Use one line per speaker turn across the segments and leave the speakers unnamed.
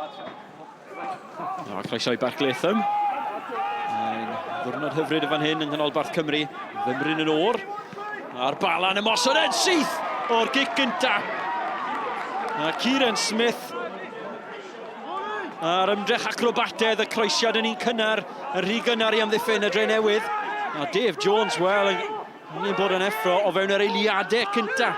O, croeso i Barc Latham. Mae'n ddwrnod hyfryd y fan hyn yng nghanolbarth Cymru. Fymryn yn o'r. A'r balan ymosod yn syth o'r gic gynta. A Kieran Smith a'r ymdrech acrobatedd y croesiad yn un cynnar, yn rhy gynnar i amddiffyn y Drenewydd. A Dave Jones, wel, yn bod yn effro o fewn yr eiliadau cynta.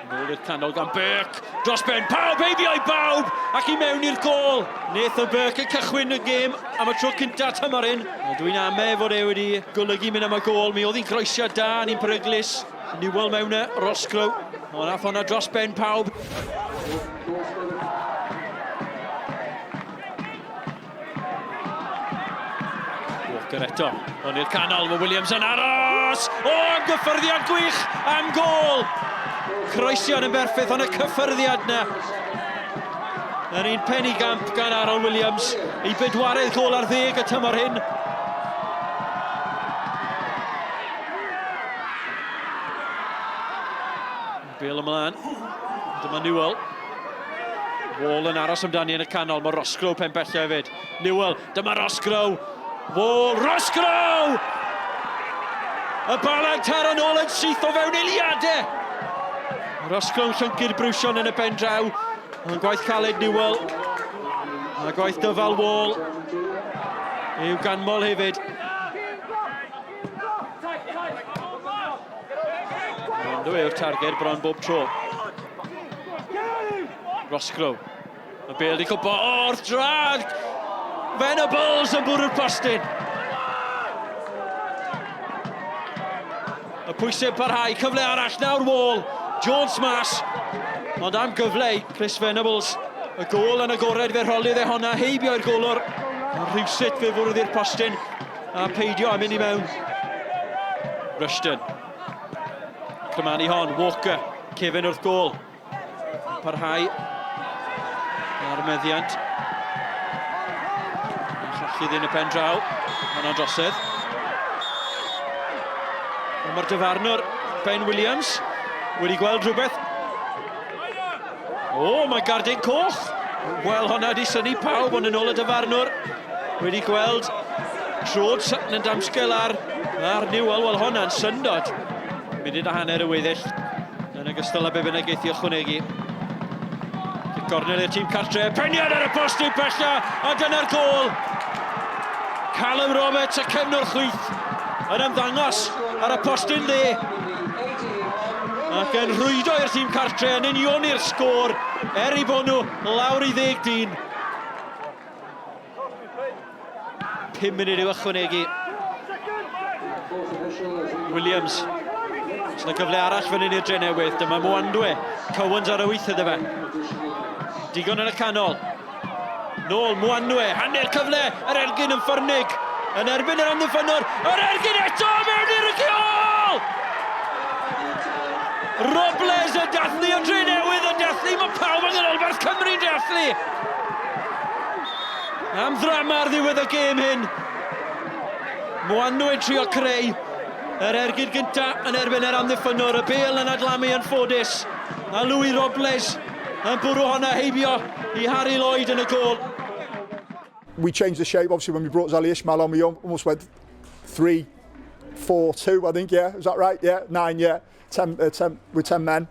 Nôl i'r canol gan Burke, dros ben pawb, heibio i bawb, ac i mewn i'r gôl. Nathan Burke yn cychwyn y gêm am y tro cynta tymor hyn. Ond dwi'n ame fod e wedi golygu mynd am y gôl. Mi oedd hi'n croesiad da, ni'n peryglus. Newell mewn e, Roscrow. Ond ath honna dros ben pawb. Walker eto, ond i'r canol, mae Williams yn aros! O, am gyffyrddiad gwych, am gôl! Croesiad yn berffaith, ond y cyffyrddiad na. Yr un penigamp gan Aaron Williams, ei bedwaredd gôl ar ddeg y tymor hyn. Bale ymlaen. Dyma Newell. Wall yn aros amdani yn y canol. Mae Roscrow pen bella hefyd. Newell. Dyma Roscrow. Wall. Roscrow! Y bala'n taro nôl yn syth o fewn eiliadau. Roscrow llyncu'r brwsion yn y pen draw. Ond gwaith caled Newell. A gwaith dyfal Wall. Yw ganmol hefyd. Rondo yw'r targed bron bob tro. Roscrow. Y bel di cwmpo o'r drag! Venables yn bwrw'r postyn. Y pwysau parhau, cyfle arall, nawr Wall. Jones mas, ond am gyfle i Chris Venables. Y gôl yn agored, fe rholiodd e honna heibio i'r golwr. Rhywsut fe fwrdd i'r postyn. A peidio â mynd i mewn. Rushton. Cymanu hon, Walker. Kevin wrth gôl. Parhau ar meddiant. Challu ddyn y pen draw. Hwna'n drosedd. Ond mae'r dyfarnwr, Ben Williams, wedi gweld rhywbeth. O, mae gardyn coch! Wel, honna di synnu pawb, ond yn ôl y dyfarnwr, wedi gweld trod Sutton yn damsgel ar, ar Newell. Wel, honna'n syndod. Munud a hanner y weddill, yn ogystal â be bynnag geith i ychwanegu. Gornel i'r tîm cartre, peniad ar y post i'w pella, a dyna'r gôl. Callum Roberts, y cefnwr chwith, yn ymddangos ar y postyn dde. Ac yn rhwydo i'r tîm cartre yn unioni'r sgôr, er i bod nhw lawr i ddeg dyn. 5 munud i'w ychwanegu. Williams. Os yna gyfle arall fan hyn i'r Drenewydd. Dyma Mwandwe. Cowans ar y wyth iddo fe. Digon yn y canol. Nôl Mwandwe. Hanner cyfle. Yr ergyn yn ffyrnig. Yn erbyn yr amddiffynnwr. Yr ergyn eto mewn i'r gol! Robles yn dathlu y Drenewydd yn dathlu. Mae pawb yng Nghanolbarth Cymru'n dathlu. Am ddrama ar ddiwedd y gêm hyn. Mwanu yn trio creu yr ergyd gynta yn erbyn yr amddiffynnwr. Y bêl yn adlamu yn ffodus. A Louis Robles yn bwrw honna heibio i Harry Lloyd yn y gôl.
We changed the shape, obviously, when we brought Zali Ishmael on, we almost went 3 4 2, I think, yeah. Is that right? Yeah, 9, yeah. 10, uh, 10, with 10 men.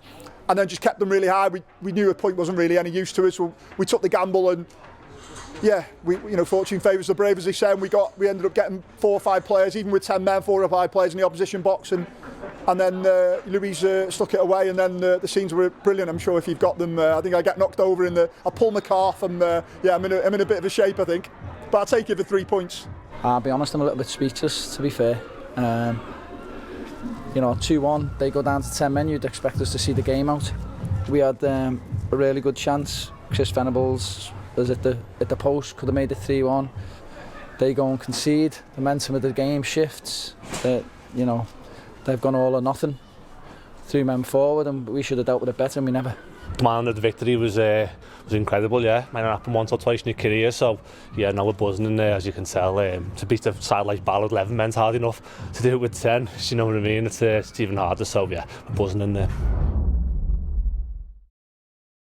And then just kept them really high. We, we knew a point wasn't really any use to us, so we took the gamble and yeah, we, you know, fortune favours the brave, as they say, and we got, we ended up getting four or five players, even with 10 men, four or five players in the opposition box, and and then uh, Louise uh, stuck it away, and then uh, the scenes were brilliant. I'm sure if you've got them, uh, I think I get knocked over in the, I pull my calf, and uh, yeah, I'm in, a, I'm in a bit of a shape, I think. But I take it for three points.
I'll be honest, I'm a little bit speechless, to be fair. Um, you know, 2-1, they go down to 10 men, you'd expect us to see the game out. We had um, a really good chance. Chris Venables was at the, at the post, could have made it 3-1. They go and concede. The momentum of the game shifts. They, you know, they've gone all or nothing. Three men forward and we should have dealt with it better and we never.
Demand of the victory was uh, was incredible, yeah. Might not happen once or twice in your career, so yeah, now we're buzzing in there, as you can tell. Um, to beat a side like Ballard, 11 men's hard enough to do it with 10, you know what I mean? It's, uh, it's even harder, so yeah, we're buzzing in there.